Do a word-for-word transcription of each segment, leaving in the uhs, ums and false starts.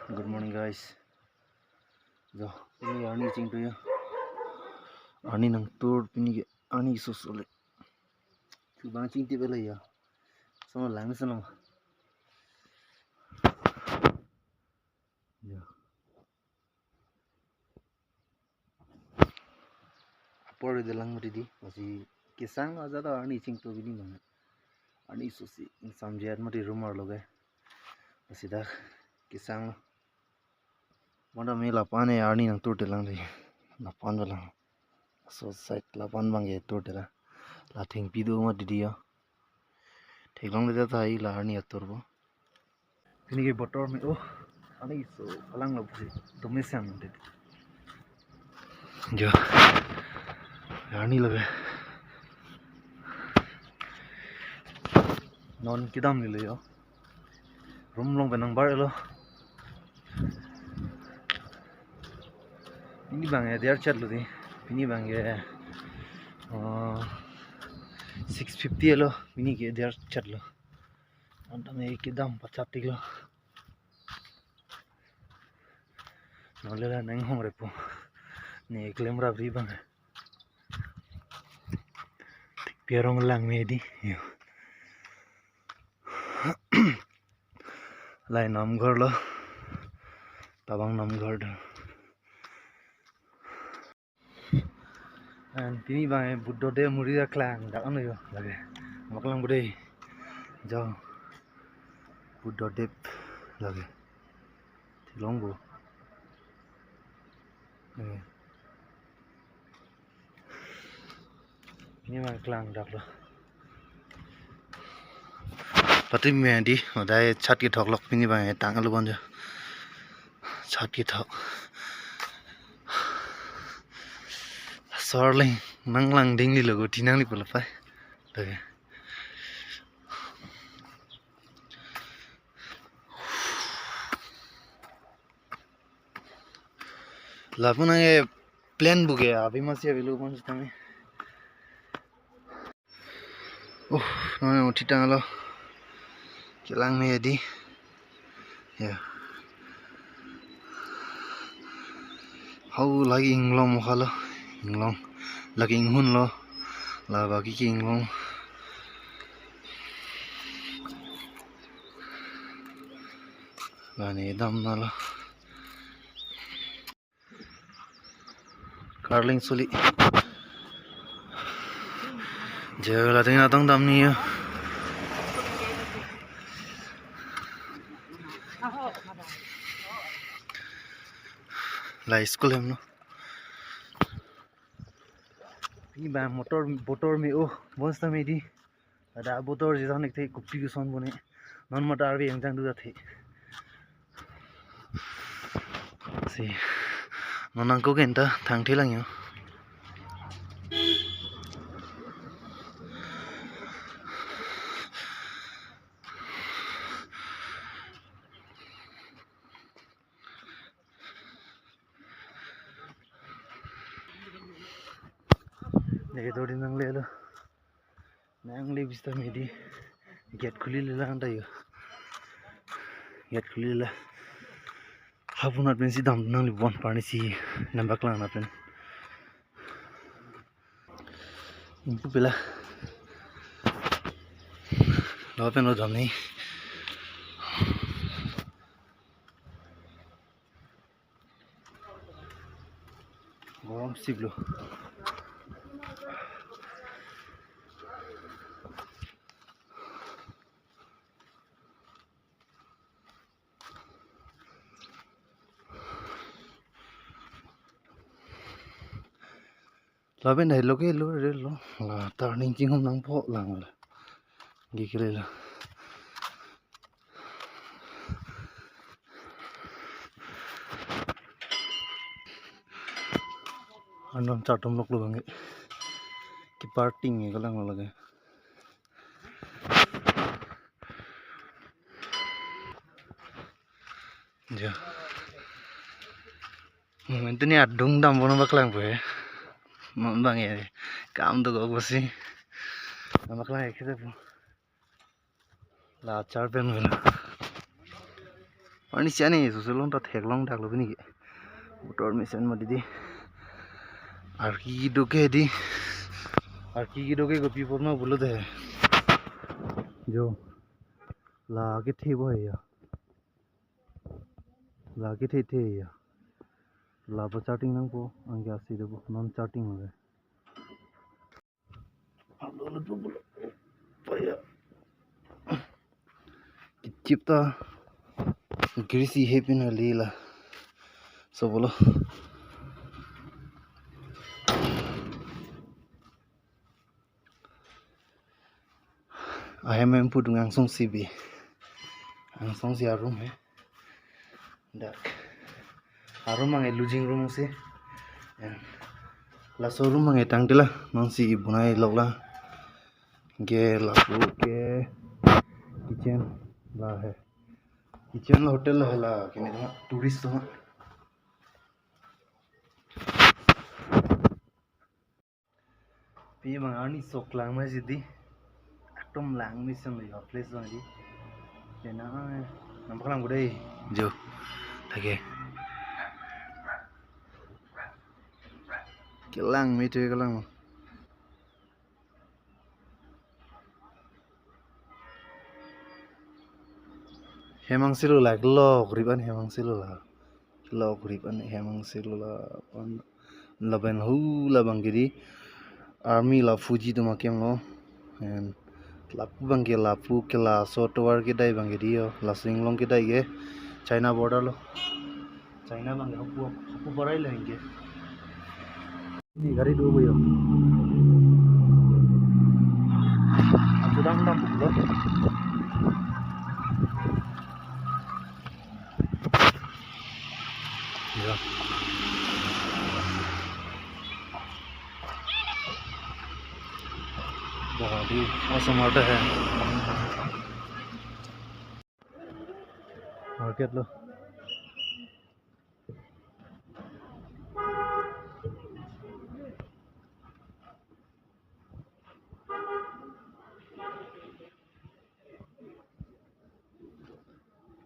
Good morning, guys. Jo, pini arni chingthu ya. Arni nangtur pini ke arni sosole. Chubang chingthu bela ya. Sono lang sono. Ya. Apor de lang mati di, lasi kesang aja ta arni chingthu pini bang. Arni sosi, samjat mati rumor lo ke. Lasi dak kesang lo. Mada me lapan e arni nangtur telang di. Lapan belang. So side lapan bang ke tur tela. La thengpi do mati di ya. Theklong le ta hai la arni atur bo. Pini ke botor me-o. Arni so kalang lo pusi. Dome sang mati. Jo. Arni lo ke. Non kedam ni lo yo. Room along pen nangbar lo. Pini bang ya diar chat lo di. Pini bang ya, eh, six fifty lo. Pini ke diar chat lo. Anta me kedam pachat tik lo. Nole la nang hong repo. Ne klem rap ri bang. Pi arong lang me di. Yo. Lai Namghar lo. Tabang Namghar do. And pini bang Buddha Dev muri aklang dak ano yo lage. Maklang bude. Jo. Buddha Dev lage. Theklong bo. Eh. Pini bang klang dak lo. Pati me di, madai chat kethok lok pini bang tang alo bon jo. Chat kethok. Sorling, nang lang ding li lo go, tinang li pula pai. Oke. Lapu nang e plan buke abi masi abi lu pon sitame. Oh, nang uthi tang lo. Kelang me di. Ya. Hau lagi inglong mo khalo. Inglong. Lagi inghun lo. La bagi ke inglong. Lani dam na lo. Karling suli. Jela ting atong dam ni yo. La school hem no. Pini bang motor, botor me-o, bonsitame di. Ada botor jisang nek the kopi koson bone. Non mata arve yang jang du athe. Si. Non nangko kenta thang the lang yo. Dei dori nanglelo. Nang le bista medi. Gate khuli le lang tayo. Gate khuli le. Hapunat pen si dam nang le bon parni si nambak lang na pen. Ingpu pela. Lo pen lo dam ni. Gorom siblo. Lapen hai lo ke lo re lo. La turning chinghum nangpo lang la. Gi kele lo. Anam chartum lok lo bang ke. Ki parking ke kalang lo lage. Jo. Momentu ni adung dam bono baklang po he. Mon bang ya. Kam do go bosi. Dam baklang ya kita po. La char pen bela. Arni siani, soselong ta theklong daklo pini ke. Motor mesen ma didi. Arki doke di. Arki doke kopi apot ma pulote. Jo. La kethe bo ya. La kethe the ya. La bo charging nangpo, anke asi do bo, non charging lo. Upload lo pulo. Paya. Kechip ta. Greasy he pin hali la. So pulo. Ahem ahem pudung angsong si bi. Angsong si arum he. Dak. Arum abang e lodging room si. Ya. Laso room abang e tangte la. Non si ibunai lok la. Ke lapu ke kitchen la he. Kitchen la hotel la he la. Kene tourist to. Pi abang arni sok lang ma jidi. Ekdom lang mesen lo ya place abang di. Kena, nampak lang budai. Jo. Thake. Kelang me tu kelang. Hem angse lo la, lok rip an hem angse lo la. Lok rip an hem angse lo la. Lapen hu labang ke di. Army la Fuji atum ahem lo. And lapu abang ke lapu ke laso tovar kedai abang ke di yo. Laso inglong kedai ke. China border lo. China abang ke hapu hapu parai lo anke. Ni gari do bo yo. Achu dam dam pulo. Ya. Bahari asomar ta hai. Market lo.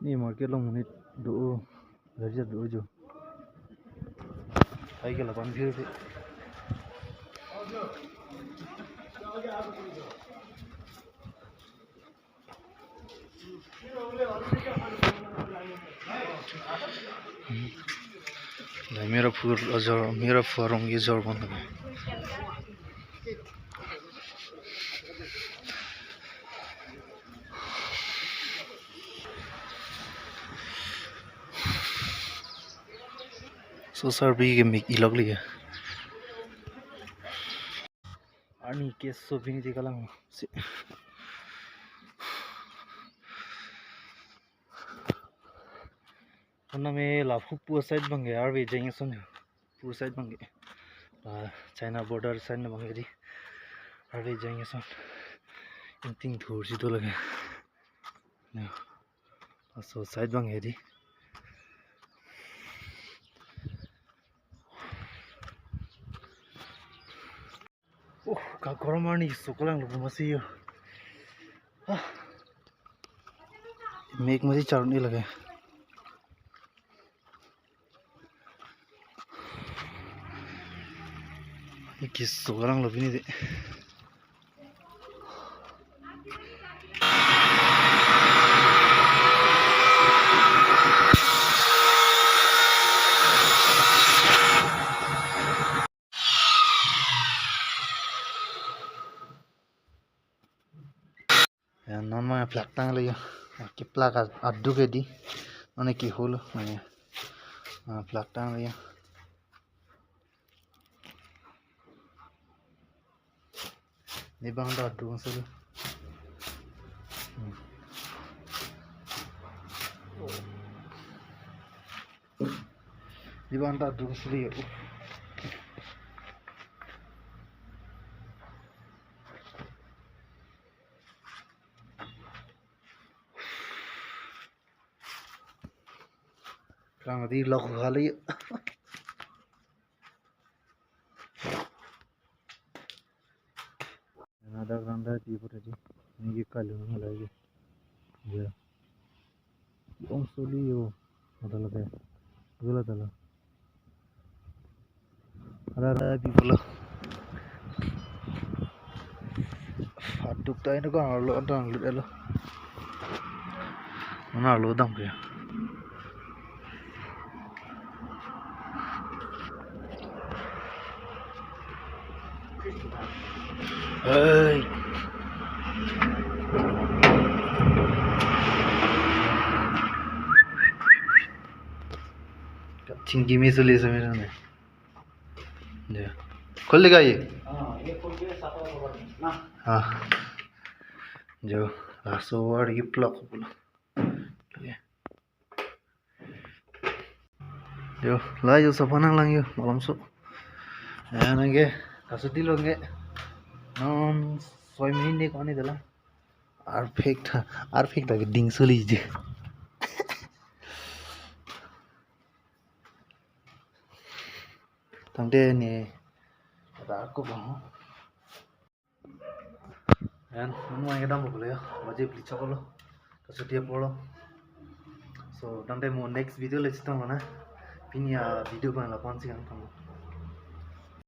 Ni market along monit do, gari do jo. Hai ke lapan bir de. Dai Mirapur ajor, Mirapur arong ke jor bon. So sar bi ke mik ilok liya. Arni keso pini di kalang si. Konat me la Phukpu side abang ke arve jeng ason ya. Phukpu side abang ke. La China border side abang ke di. Arve jeng ason. Ingting thur si do lake. Ya. Laso side abang ke di. Oh, kakormar ni so kelang lo masi yo. Ah. Mek masi charni lake. Iki so kelang lo pini de. Ya, non ma plak tanglo ya. Ke plak ad-, aduk ke di. Non ke holo. Ya. Ah, plak tanglo ya. Ni abang ta aduk sel. Hmm. Ni abang ta aduk sel ya. Kerang di lok kali. Nada kerang da di pura di. Ni ke kalu nang lagi. Ya. Ong soli yo. Ada lagi. Ada lagi. Ada, ada di bola. Aduk ta ini kan arlo, ada lut elo. Mana arlo dam ya. Hei. Chingki mi suli samira ne. Ya. Khul diga ye? हाँ, ये खोल के सफा करो ना। हाँ। Jo, laso war ye plok pulo. Okay. Jo, la jo sapa nanglang jo, malomso. Ya, nangke, kasutilo nge. Non, soi minit ko-an dala. Arphek tha, arphek tha ke ding suli je. Tangte ne, ada aku bang. Yan, mo kedam boklo ya, baje phli choklo. Kasuti apotlo. So, tangte mo next video le chetong na. Pini a-video abang lapu-an si kangthang.